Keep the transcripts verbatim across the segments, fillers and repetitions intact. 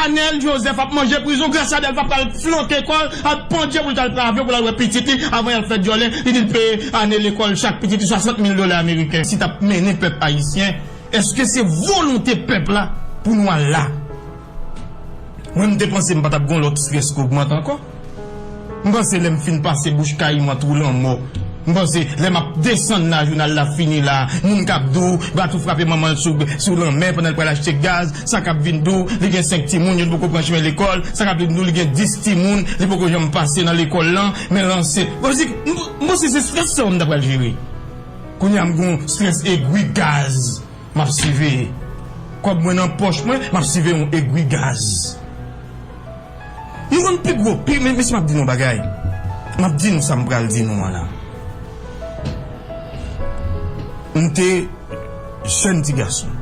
Anèl Jozèf ap manje prizon, Gras Adèl pa pral flanke kò l, ap pandye pou l t al travay, pou l al wè pitit li, avan y al fè dyòlè, li di l peye ane lekòl chak pitit li swasant mil dola ameriken. Si t ap mennen pèp ayisyen, èske se volonte pèp la pou nou al la? Mwen, m te panse m pa t ap gen yon lòt estrès ki ogmante ankò. M panse lè m fin pase bouch Kayiman twou lanmò, m panse lè m ap desann la, jounal la fini la, moun k ap di w bato frape manman l sou, sou lanmè pandan l pral achte gaz, sa k ap vin di w li gen senk timoun, youn poko pran chimen lekòl, sa k ap vin di w li gen dis timoun, li poko janm pase nan lekòl lan, men l ansent. Bon, m, m panse se estrès sa yo m ta pral jere. Kounye a m gen yon estrès egri gaz. M ap siveye. Kòb mwen nan pòch mwen, m ap siveye yon egri gaz. Nou konn pi gwo, pi, men, men si m ap di nou yon bagay. M ap di nou sa m pral di nou an la. M te jèn ti gason.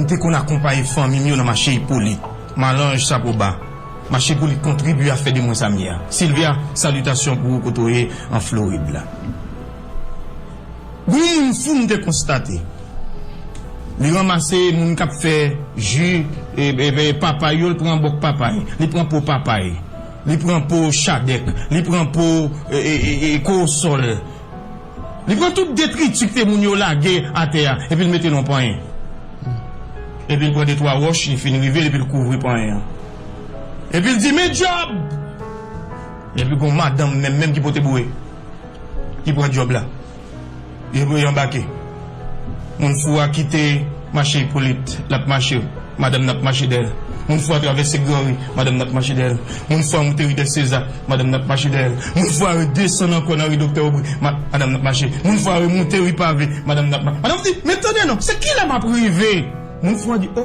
M te konn akonpaye fanmi m yo nan mache Ipolit. Malanj, chapo ba. Mache Ipolit kontribye a fè de mwen sa m ye a. Silvia, salitasyon pou ou kote w ye an Florid la. Gon moun fou m te konstate. Li ranmase moun k ap fè ji, e, e, e, papay yo, li pran bòk papay, li pran po papay, li pran po chadèk, li pran po, e, e, e, e, kowosòl. Li pran tout detriti ke moun yo lage atè a, epi l mete nan yon panyen. Epi l pran de twa wòch, li fin rive l, epi l kouvri panyen an. Epi l di, "Men djòb!" Epi gon madanm menm, menm ki pote boure, ki pran djòb la. Epi yo anbake. Moun fou a kite mache Ipolit, l ap mache, madanm nan ap mache dèyè l. Moun fou a travèse Gran Ri, madanm nan ap mache dèyè l. Moun fou a moute ri Dè Seza, madanm nan ap mache dèyè l. Moun fou a redesann ankò nan ri Doktè Obri, ma-, madanm nan ap mache. Moun fou a remoute ri Pave, madanm nan ap ma-, madanm di, "Men tande non, se kilè m ap rive?" Moun fou a di, "O,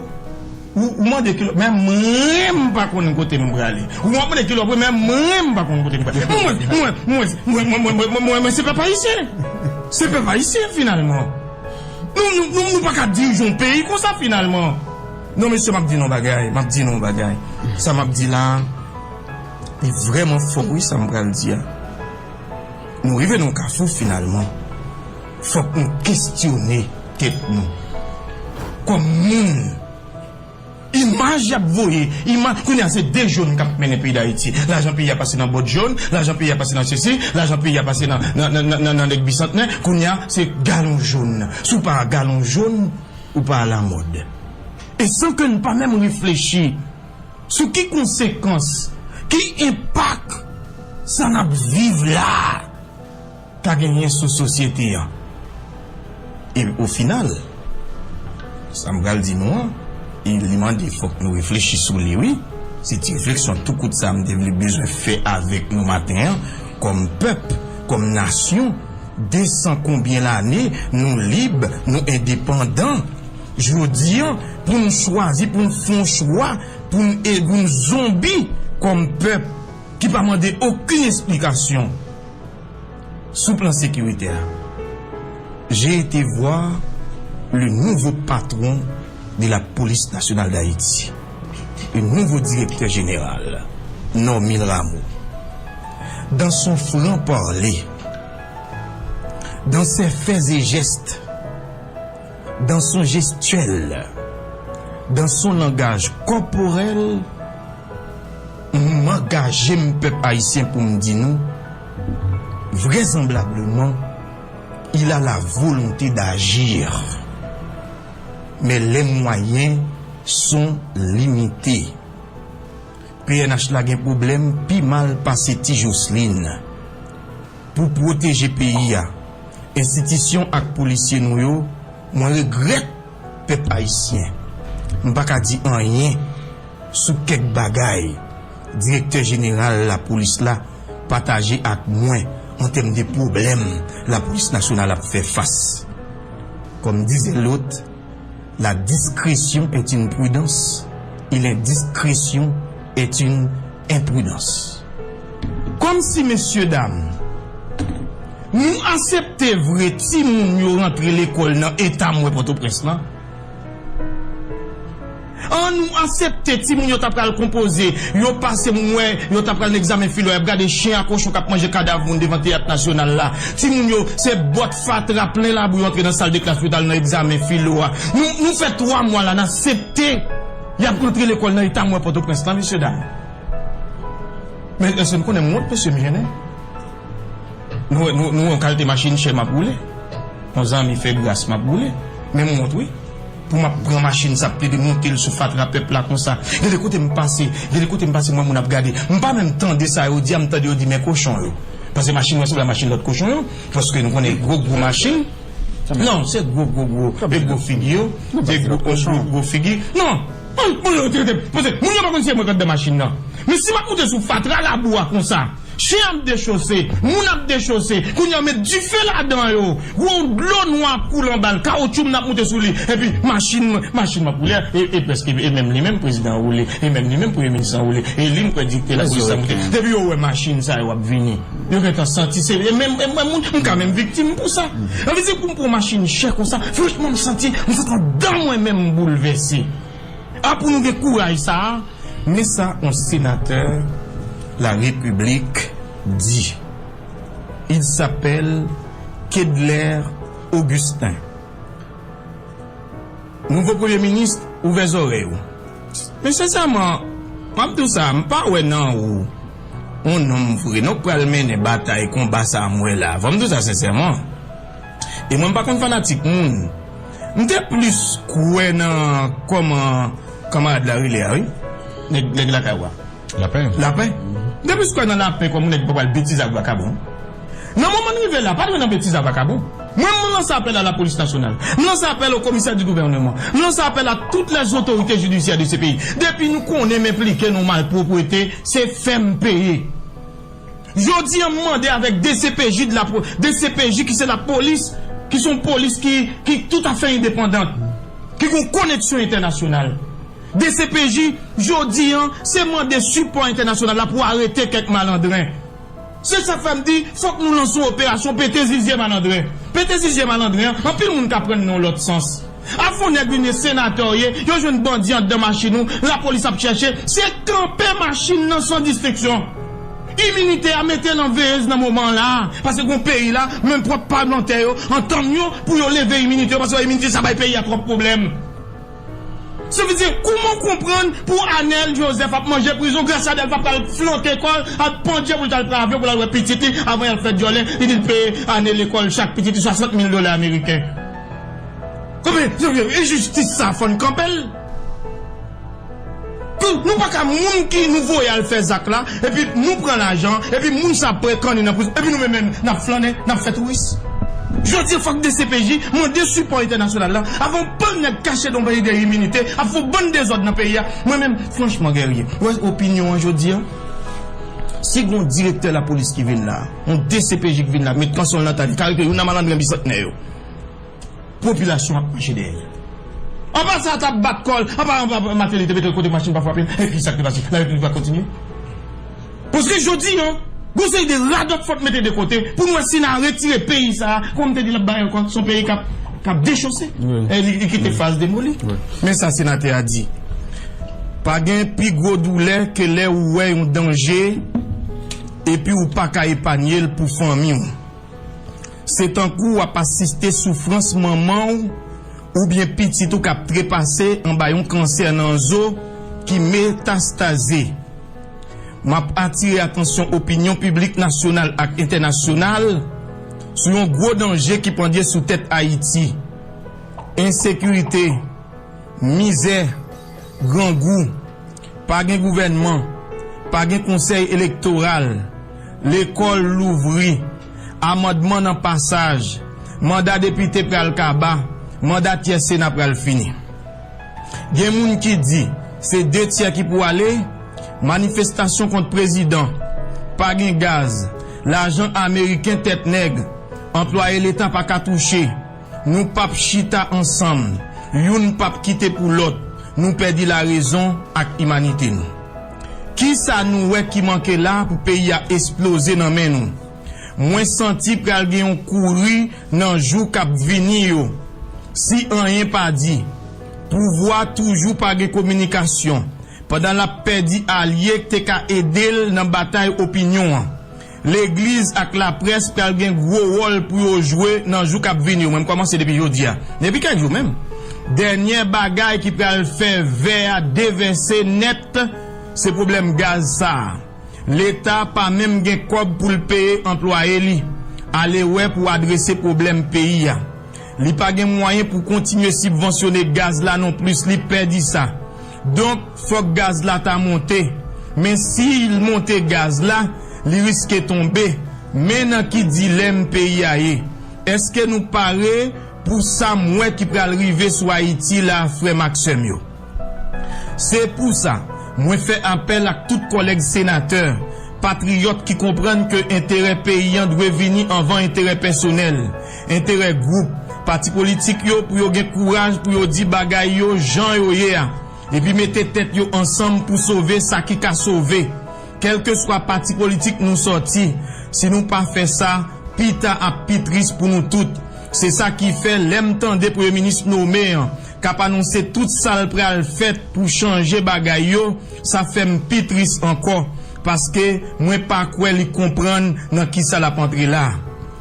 ou, ou mande kilè, men mwen m pa konn kote m prale. Ou ap mande kilè, men mwen m pa konn kote m prale." Mwen, mwen, mwen, mwen, se pèp ayisyen. Se pèp ayisyen, finalman. Nou, nou, nou, nou pa ka dirije yon peyi konsa, finalman. Non, mesye, m ap di nou yon bagay, m ap di nou yon bagay. Sa m ap di la, li vrèman fò, wi, sa m pral di a. Nou rive nan yon kafou, finalman. Fòk nou kestyone tèt nou. Kòm moun, imaj y ap voye, imaj, kounye a se de jòn k ap mennen peyi Dayiti. Lajan peyi a pase nan bòt jòn, lajan peyi a pase nan sesi, lajan peyi a pase nan, nan, nan, nan, nan, nan nèg bisantnè, kounye a se galon jòn. Si w pa galon jòn, ou pa alamòd. E san ke n pa menm reflechi sou ki konsekans, ki enpak sa n ap viv la a ka genyen sou sosyete an. E o final, sa m pral di nou an, e li mande fòk nou reflechi sou li, wi. Se ti refleksyon tou kout sa a m te vle bezwen fè avèk nou maten an, kòm pèp, kòm nasyon, de san konbyen lane, nou lib, nou endepandan. Jodi an, pou nou chwazi, pou nou fè yon chwa, pou nou, e pou nou zonbi kòm pèp ki pa mande okenn esplikasyon. Sou plan sekiritè, j'ai été voir le nouveau patron de la Police Nationale d'Haïti, le nouveau directeur général, Normil Rameau. Dans son franc-parler, dans ses faits et gestes, dans son gestuelle, dans son langage corporel, m angaje m, pèp ayisyen, pou m di nou, vraisemblablement, il a la volonté d'agir. Mais les moyens sont limités. P N H la gen pwoblèm pi mal pase Ti Joslin. Pou pwoteje peyi a, enstitisyon ak polisye nou yo, mwen regrèt, pèp ayisyen, m pa ka di anyen sou kèk bagay direktè jeneral lapolis la pataje ak mwen an tèm de pwoblèm lapolis nasyonal ap fè fas. Comme disait l'autre, la discrétion est une prudence et l'indiscrétion est une imprudence. Kòmsi, mesyedam, nou aksepte vre timoun yo rantre lekòl nan eta m wè Pòtoprens lan? An nou aksepte timoun yo ta pral konpoze, yo pase, m wè yo ta pral nan egzamen filo, y ap gade chen ak kochon k ap manje kadav moun devan Teyat Nasyonal la. Timoun yo, se bòt fatra plen labou yo antre nan sal de klas pou yo t al nan egzamen filo a. Nou, nou fè twa mwa la, n aksepte y ap rantre lekòl nan eta m wè Pòtoprens lan, mesye dam. Men èske nou konnen m wont, mesye, m jennen? Nou, nou, nou wè yon kalite machin chè m ap woule. Yon zanmi fè gras m ap woule. Men m wont, wi. Pou m ap pran machin sa, plede monte l sou fatra pèp la konsa. Gen de kote m pase, gen de kote m pase, m wè moun ap gade. M pa menm tande sa yo di a, m tande yo di men kochon yo. Paske machin mwen sanble a machin lòt kochon yo. Paske nou konnen gwo, gwo machin. Non, se gwo, gwo, gwo. E gwo figi yo. Se gwo, gwo, gwo figi. Non. Bon, bon, yo, te, te, paske moun yo pa konn si e mwen k anndan machin nan. Men si m ap moute sou fatra labou a konsa, chen ap dechose, moun ap dechose, kounye a yo met dife ladan yo, gwo dlo nwa ap koule anba l, kawotchou m n ap moute sou li, epi machin, machin m ap woule a, e, e prèske, e menm li menm prezidan an woule, e menm li menm premye minis lan woule, e li m kwè direktè lapolis la moute. Depi yo wè machin sa yo ap vini, yo gentan santi se, e menm, e mwen moun, m ka menm viktim pou sa. Sa vle di pou m pran machin chè konsa, franchman m santi, m santi anndan mwen menm m boulvèse. A pou nou gen kouraj sa a, men sa yon senatè La République di. Il s'appelle Kedler Augustin. Nouvo premye minis, ouvè zòrèy ou. Men sensèman, m ap di w sa, m pa wè nan ou yon nonm vre non k pral mennen batay konba sa a m wè la. Fò m di w sa sensèman. E mwen m pa konn fanatik moun. M te plis kwè nan kòman kanmarad la rele a, wi. Nèg, nèg lakay ou a. Lapè. Lapè. M te plis kwè nan lapè kòm yon nèg ki pa pral betize ak vakabon. Nan moman n rive la, pa dwe nan betize ak vakabon. Mwen, m lanse apèl a lapolis nasyonal. M lanse apèl au commissaire du gouvernement. M lanse apèl à toutes les autorités judiciaires de ce pays. Depi nou konnen m enplike nan malpwòpte, se fè m peye. Jodi a, m mande avèk D C P J de la po-, D C P J ki se lapolis, ki se yon polis ki, ki toutafè endepandant, ki gen yon koneksyon entènasyonal. D C P J, jodi a, se mande sipò entènasyonal la pou arete kèk malandren. Se sa k fè m di, fòk nou lanse yon operasyon pete zizye malandren. Pete zizye malandren an, anpil moun ka pran l nan yon lòt sans. Afè yon nèg vin senatè w ye, yo jwenn bandi anndan machin ou, lapolis ap chèche, se kanpe machin nan san distenksyon. Iminite a mete l an veyez nan moman an la a, paske gon peyi la, menm pwòp palmantè yo antann yo pou yo leve iminite yo, paske iminite sa bay peyi a twòp pwoblèm. Sa vle di, kòman w konprann pou Anèl Joseph ap manje prizon, Gracia Delva pral flanke kò l, ap pandye pou l t al pran avyon pou l al wè pitit li, avan y al fè dyòlè, li di l peye ane lekòl chak pitit li swasant mil dola ameriken. Konbyen, enjistis sa fò n kanpe l. Tou, nou pa ka moun ki nou voye al fè zak la, epi nou pran lajan, epi moun sa ap kanni nan prizon, epi nou menm, menm, n ap flannen, n ap fè touris. Jodi a, fòk D C P J mande sipò entènasyonal la, avan yon bann nèg kache nan yon peyi de iminite, ap fè yon bann dezòd nan peyi a. Mwen menm, franchman, Guerrier, ou wè opinyon an jodi a? Si gon direktè lapolis ki vin la, yon D C P J ki vin la, met kanson l nan tèt li, karikè youn nan malandren bisantnè yo. Popilasyon ap mache dèyè l. Anba sa, t ap bat kò l. Anba, anba, Martelly te mete l kote machin pa frape l. Epi sa k te pase? Larepiblik pa kontinye? Paske jodi a, gon seri de radòt fò n mete de kote pou n wè si n a retire peyi sa a. Kòm m te di l ap bay ankò, se yon peyi k ap, k ap dechose. Wi. E li, li kite faz demoli. Wi. Men sa senatè a di. Pa gen pi gwo doulè ke lè ou wè yon danje epi ou pa ka epanye l pou fanmi w. Se tankou w ap asiste soufrans manman w oubyen pitit ou k ap trepase anba yon kansè nan zo ki metastaze. M ap atire atansyon opinyon piblik nasyonal ak entènasyonal sou yon gwo danje ki pandye sou tèt Ayiti. Ensekirite, mizè, grangou, pa gen gouvènman, pa gen konsèy elektoral, lekòl louvri, amandman nan pasaj, manda depite pral kaba, manda tyè Sena pral fini. Gen moun ki di se de tyè ki pou ale, manifestasyon kont prezidan, pa gen gaz, lajan ameriken tèt nèg, anplwaye leta pa ka touche, nou p ap chita ansanm, youn p ap kite pou lòt, nou pèdi larezon ak imanite nou. Kisa nou wè ki manke la pou peyi a esploze nan men nou? Mwen santi pral gen yon kouri nan jou k ap vini yo. Si anyen pa di, Pouvwa toujou pa gen kominikasyon, pandan l ap pèdi alye k te ka ede l nan batay opinyon an. Legliz ak laprès pral gen gwo wòl pou yo jwe nan jou k ap vini yo. Mwen, m kòmanse depi jodi a. Depi kèk jou menm. Dènyè bagay ki pral fè vè a devèse nèt, se pwoblèm gaz sa a. Leta pa menm gen kòb pou l peye anplwaye li. Ale wè pou adrese pwoblèm peyi a. Li pa gen mwayen pou kontinye sibvansyone gaz la nonplis, li pèdi sa. Donk, fòk gaz la ta monte. Men si l monte gaz la, li riske tonbe. Men nan ki dilèm peyi a ye. Èske nou pare pou sa m wè ki pral rive sou Ayiti la, frè m ak sè m yo? Se pou sa, mwen fè apèl ak tout kòlèg senatè, patriyòt ki konprann ke enterè peyi an dwe vini anvan enterè pèsonèl, enterè gwoup, pati politik yo pou yo gen kouraj pou yo di bagay yo jan yo ye a, epi mete tèt yo ansanm pou sove sa ki ka sove. Kèlkeswa pati politik nou sòti, si nou pa fè sa, pita ap pi tris pou nou tout. Se sa ki fè lè m tande premye minis nome an k ap anonse tout sa l pral fèt pou chanje bagay yo, sa fè m pi tris ankò, paske mwen pa kwè li konprann nan kisa l ap antre la.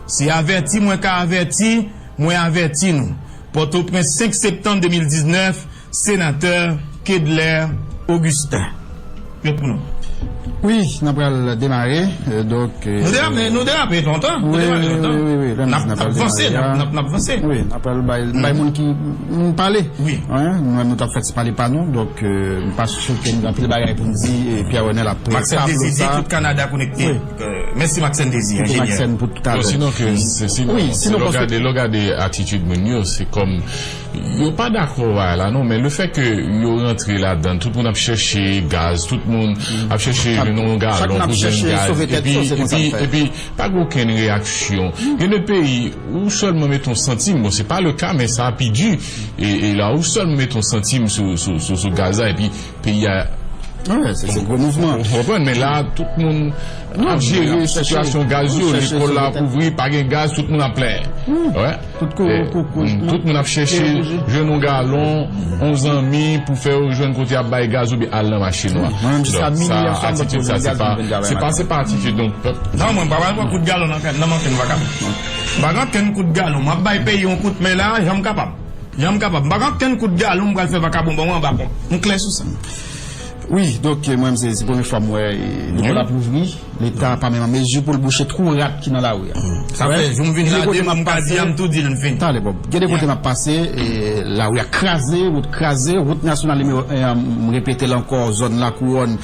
Se avèti mwen ka avèti, mwen avèti nou. Pòtoprens, senk septanm de mil diznèf, Senatè Kedler Augustin. Ret pou nou. Wi, n ap pral demare, euh, donk, euh, Nou derape, nou derape lontan, nou wi, derape wi, lontan. Wi, wi, wi, lè n ap, n ap vanse, demare n ap, a. N ap, n ap vanse. Wi, n ap pral bay, bay moun ki, moun pale. Wi. Wi, nou menm nou t ap fè ti pale pa nou, donk, euh, m pa si ke n gen anpil bagay pou n di, e Pierre Renel ap prepare sa. Maxène Désir di tout Kanada konekte. Wi. Euh, mèsi Maxène Désir, enjenyè. Maxène pou talè. Non, sinon ke, se, sinon, wi, se sinon lè w gade, lè w gade atitid moun yo, se kòm Yo pa dakò bagay la non, men lefètke yo rantre ladan, tout moun ap chèche gaz, tout moun ap chèche jwenn yon galon pou jwenn gaz, epi, epi, epi pa gen okenn reyaksyon. Gen de peyi ou sèlman mete yon santim, bon, se pa le ka, men sa pi di, e, e la ou sèlman mete yon santim sou, sou, sou, sou gaz la, epi peyi a Wi, se, se gwo mouvman. Ou konprann, men la, tout moun ap jere sitiyasyon gaz yo, lekòl la ap ouvri, pa gen gaz, tout moun ap plenyen. Wi. Tout moun ap chèche jwenn yon galon, yon zanmi pou fè yo jwenn kote y ap bay gaz oubyen al nan mache nwa. Donk, sa, atitid sa, se pa, se pa, se pa atitid yon pèp. Non, mwen pa pral pran kout galon nan, nan men ankenn vakabon. M pa pran ankenn kout galon. M ap bay peyi yon kout men la, jan m kapab. Jan m kapab. M pa gen okenn kout galon m pral fè vakabon ban mwen anba pon. M klè sou sa. Wi, donk, mwen menm, se, se premye fwa m wè, e, lekòl ap louvri, Leta pa menm an mezi pou l bouche twou rat ki nan lari a. Sa fè jou m vin la, de moun m ka di a, m tou di l m fini. Talè, Bob. Gen de kote m ap pase, e, lari a kraze, wout kraze, wout nasyonal nimewo en an, m repete l ankò, zòn Lakouwòn,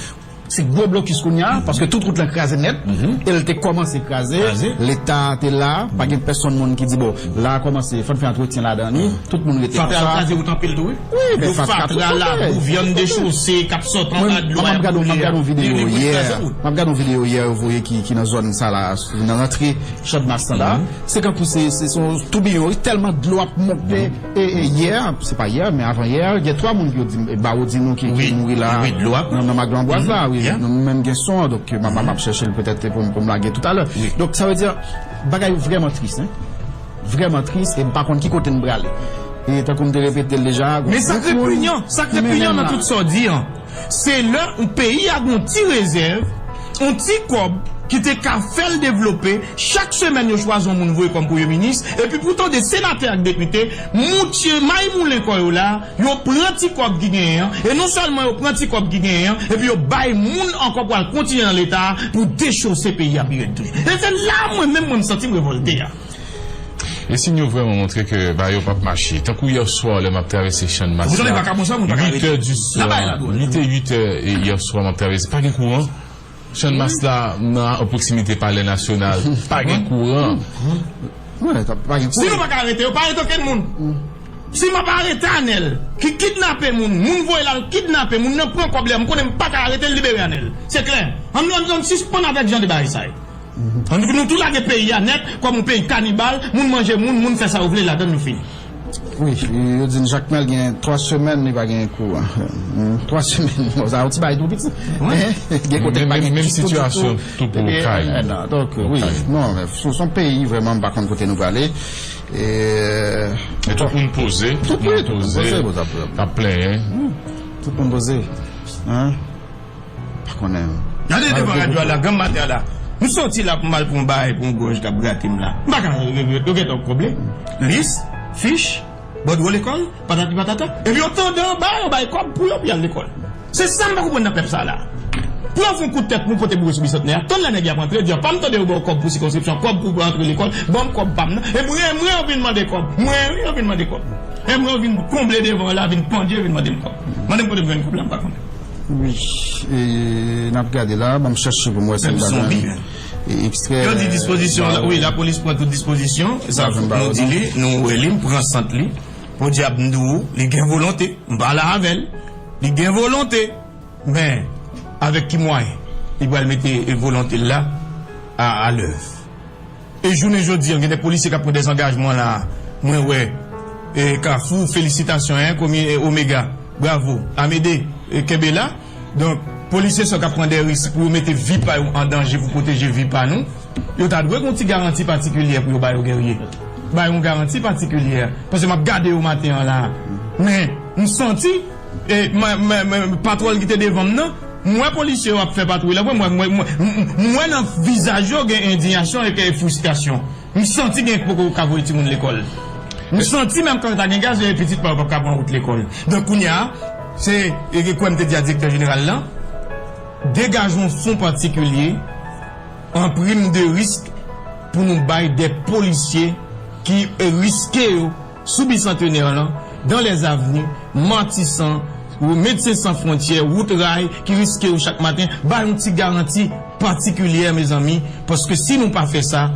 se gwo blokis kounye a, paske tout wout lan kraze nèt, e l te kòmanse kraze, Leta te la, pa gen pèsonn moun ki di, bon, la a kòmanse, fò n fè antretyen ladan li, tout moun rete konsa. Fatra al kraze wout anpil tou, wi. Wi, men fatra, labou, vyann dechose, k ap sot anba dlo a, y ap boule a. Mwen, m ap gade yon videyo yè, m ap gade yon videyo yè yo voye ki, ki nan zòn sa la, nan rantre Channmas lan la. Se kankou se, se, se yon toubiyon, wi, tèlman dlo ap monte. E, e yè, se pa yè, men avan yè, gen twa moun ki yo di, e, Bawo di nou ki, ki mouri la, nan, nan Maglo Anbwaz la, wi. Nou menm gen son an, donk, m ap, m ap chèche l petèt pou, pou m lage toutalè. Donk, sa vle di, bagay yo vrèman tris, en. Vrèman tris, e m pa konn ki kote n prale. E tankou m te repete l deja, men sa k repiyan, sa k repiyan nan tout sa w di an, se lè yon peyi a gen yon ti rezèv, yon ti kòb ki te ka fè l devlope, chak semèn yo chwazi yon moun voye kòm premye minis, epi pou tande senatè ak depite, moutye, may moulen kò yo la, yo pran ti kòb ki genyen an, e non sèlman yo pran ti kòb ki genyen an, epi yo bay moun ankò pou al kontinye nan Leta a pou dechose peyi a pi rèd tou. E se la mwen menm, mwen, m santi m revòlte a. E siy yo vrèman montre ke bagay yo p ap mache. Tankou yè swa, lè m ap travèse Channmas la, uit è di swa, uit è, uit è yè swa, m ap travèse, pa gen kouran. Channmas la, nan, an pwoksimite Palè Nasyonal, pa gen kouran. Si nou pa ka arete yo, pa arete okenn moun. Si m ap arete Anèl, ki kidnape moun, moun voye l al kidnape moun nan, pran kòb li a, m konnen m pa ka arete l, libere Anèl. Se klè. Ann, ann, ann sispann avèk jan de bagay sa yo. Ann, nou tou lage peyi a nèt, kòm yon peyi kanibal, moun manje moun, moun fè sa yo vle ladan l, nou fini. Wi, yo di n Jakmèl gen twa semèn li pa gen kou. Twa semèn, bon, sa yon ti bagay tou piti. Gen kote li pa gen ditou, ditou. Menm sitiyasyon tou pou Okay. Donk, wi, non, se yon peyi vrèman m pa konn kote nou prale. E tout moun poze, tout moun poze, k ap plenyen. Tout moun poze. Pa konnen. Gade devan radyo a la, granm maten an la. M soti la pou m al pran yon bagay pou yon gòj k ap grate m la. M pa ka regrete, yo gentan kob li. Lis, fich, bòdwo lekòl, patati patata. Epi yo tande anba, yo bay kòb pou yo pou y al lekòl. Se sa m pa konprann nan pèp sa la. Pou yo fè yon kout tèt pou pote boure sou Bisantnè a. Tann lè nèg y ap antre, di, "Pa m tande yo ba w kòb pou sikonskripsyon, kòb pou antre lekòl, ban m kòb pa m nan." E mwen, mwen, yo vin mande kòb. Mwen, wi, yo vin mande kòb. E mwen, yo vin konble devan la, vin pandye, vin mande m kòb. Mande m kote m jwenn kòb la, m pa konnen. Wi, e, n ap gade la, ban m chèche pou m wè si m pa jwenn, e, ekstrè. Yo di dispozisyon, wi, lapolis pran tout dispozisyon, sa fòk nou di li, nou wè li, m pran sant li. Podyab, m di w, li gen volonte, m pale avè l, li gen volonte, men avèk ki mwayen li pral mete volonte l la a, a lèv? E jounen jodi an, gen de polisye k ap pran dezangajman la. Mwen wè, e, Kafou, felisitasyon, en, komi, e, Omega, bravo, Amede, e, kenbe la. Donk, polisye sa k ap pran de risk pou yo mete vi pa yo an danje pou pwoteje vi pa nou, yo ta dwe gen yon ti garanti patikilyè pou yo ba yo, Guerrier. Ba yo yon garanti patikilyè. Paske m ap gade yo maten an la. Men, m santi, e, m, m, m, patwòl ki te devan m nan, m wè polisye yo ap fè patwouy la. Mwen, mwen, mwen, mwen, m, m, m wè nan vizaj yo gen endiyasyon e ke fristrasyon. M santi gen poko ka voye timoun lekòl. M santi menm kan ta gen gaz, yo pitit pa yo p ap ka pran wout lekòl. Donk, kounye a, se, e, kwè m te di a direktè jeneral la, degaje yon fon patikilye an prim de risk pou nou bay de polisye ki, e, riske yo sou Bisantenè lan, dans les avenues, Matisan, Medsen San Fwontyè, wout ray ki riske yo chak maten, ba yon ti garanti patikilyè, mezanmi, paske si nou pa fè sa,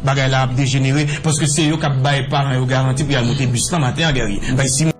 bagay la ap dejenere, paske se yo k ap bay paran yo garanti pou y al monte bis lan maten an, Guerrier. Bay si